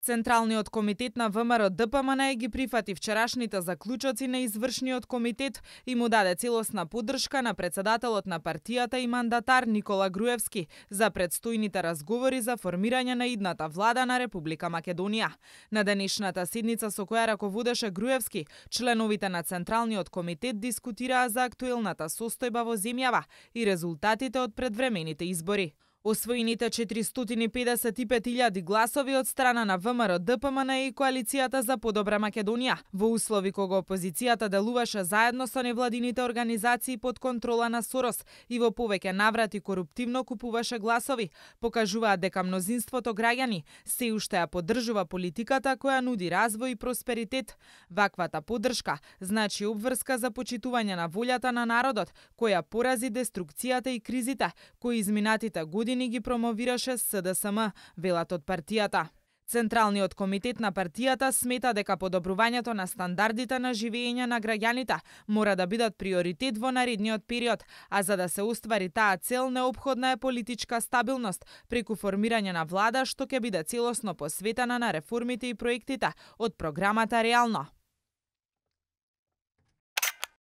Централниот комитет на ВМРО ДПМН ги прифати вчерашните заклучоци на извршниот комитет и му даде целосна поддршка на председателот на партијата и мандатар Никола Груевски за предстојните разговори за формирање на идната влада на Република Македонија. На денешната седница со која раководеше Груевски, членовите на Централниот комитет дискутираа за актуелната состојба во земјава и резултатите од предвремените избори. Освоените 455.000 гласови од страна на ВМРО ДПМН и Коалицијата за подобра Македонија, во услови кога опозицијата делуваше заедно со невладините организации под контрола на Сорос и во повеќе наврати коруптивно купуваше гласови, покажуваат дека мнозинството граѓани се уште ја поддржува политиката која нуди развој и просперитет. Ваквата поддршка значи обврска за почитување на волјата на народот, која порази деструкцијата и кризите кои изминатите години ги промовираше СДСМ, велат од партијата. Централниот комитет на партијата смета дека подобрувањето на стандардите на живење на граѓаните мора да бидат приоритет во наредниот период, а за да се оствари таа цел неопходна е политичка стабилност преку формирање на влада што ќе биде целосно посветена на реформите и проектите од програмата Реално.